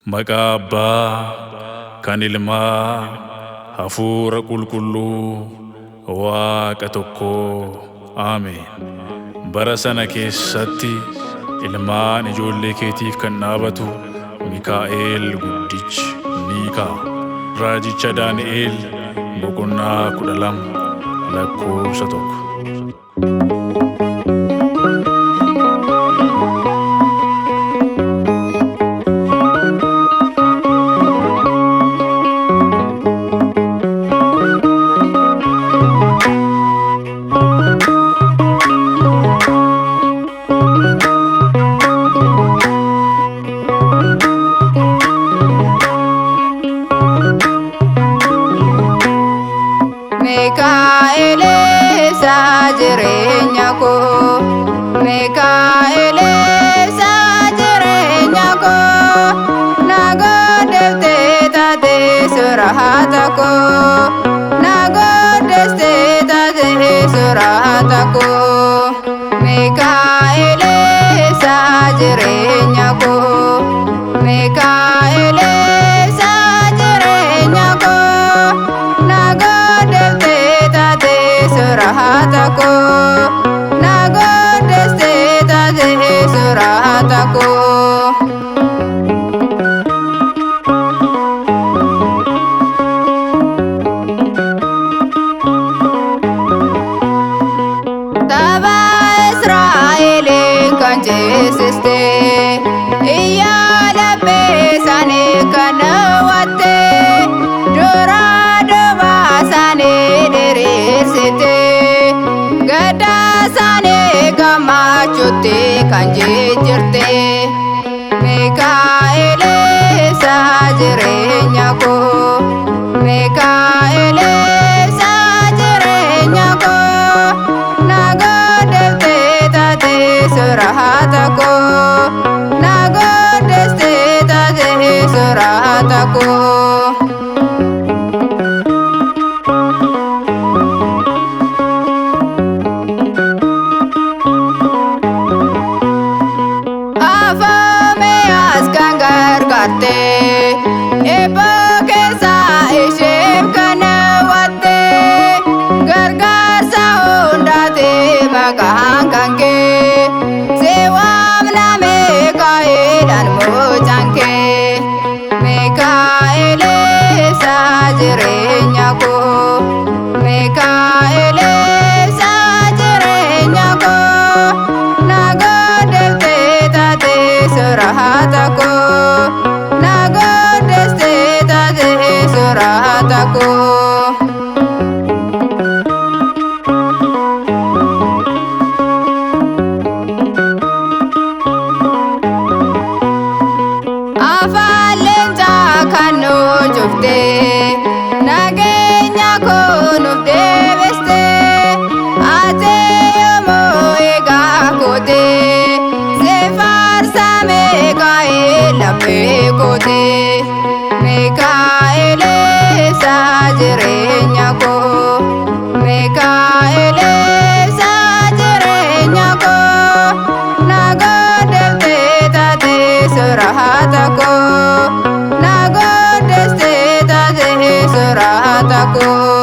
Maqaa Abbaa kan Ilmaa Hafuura Qulqulluu Waaqa tokkoo. Ameen. Bara sana keessatti ilmaan ijoollee keetiif kan dhaabatu Mikaa'el guddichi ni ka'a. Raajicha Daani'el boqonnaa 12 lakkoofsa 1. Mikaa'el isa jireenya koo, Mikaa'el isa jireenya koo, na goddeftee taate soraata koo, na goddeftee taate soraata koo, Mikaa'el isa jireenya koo, Mikaa'el isa jireenya koo, na goddeftee taate soraata koo, na goddeftee taate soraata koo. Saba Israa'eliin kan ceesiste, iyyaa laphee isaanii kan dhowwatte, duraa duuba isaanii diriirsite, gadda isaanii gammachuutti kan jijjiirte. Mikaa'el isa jireenya koo, Mikaa'el isa jireenya koo, na goddeftee taate soraata koo, na goddeftee taate soraata koo. Afoomiyaas kan gargaarte, eebboo keessaa isheef kan hawwatte, gargaarsa hundaati maqaan kan kee, si waamna Mikaa'elaan mucaan kee. Mikaa'el isa jireenya koo, Mikaa'el isa jireenya koo, na goddeftee taate soraata koo, na goddeftee taate soraata koo. Afaan leencaa kan nu cufte, nageenya koo nuuf deebiste, ati yoomuu eegaa goote, si faarsa Mikaa'el laphee goote. Mikaa'el isa jireenya koo, Mikaa'el isa jireenya koo, na goddeftee taate soraata koo, na goddeftee taate soraata koo.